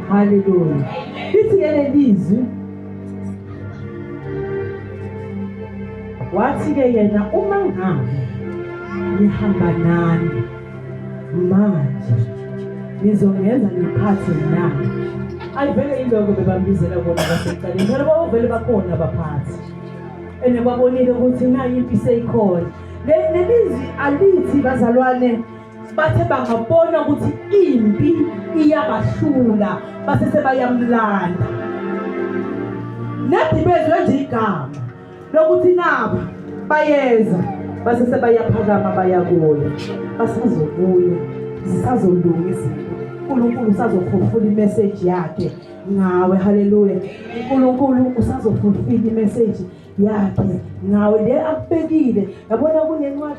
Haleluya. Lithi ke lelizwi wathi ke yena uma ngabe ngihamba nani manje nizongenza ngiphathe na ayivele iloko bebambizela kona kwasekuqaleni phela bawuvele bakhona abaphathi ene babonile ukuthi nayi impi seyikhona lelizwi alithi bazalwane bathe bangabona ukuthi impi iyabahlula base sebayamlanda nedibezwe nje igama lokuthi naba bayeza base sebayaphakama bayakuya basazobuya zisazolunga izinto uNkulunkulu usazofulfula imessage yakhe ngawe haleluya uNkulunkulu usazofulfila imessage yakhe ngawe le akubekile yabona kunencwadi.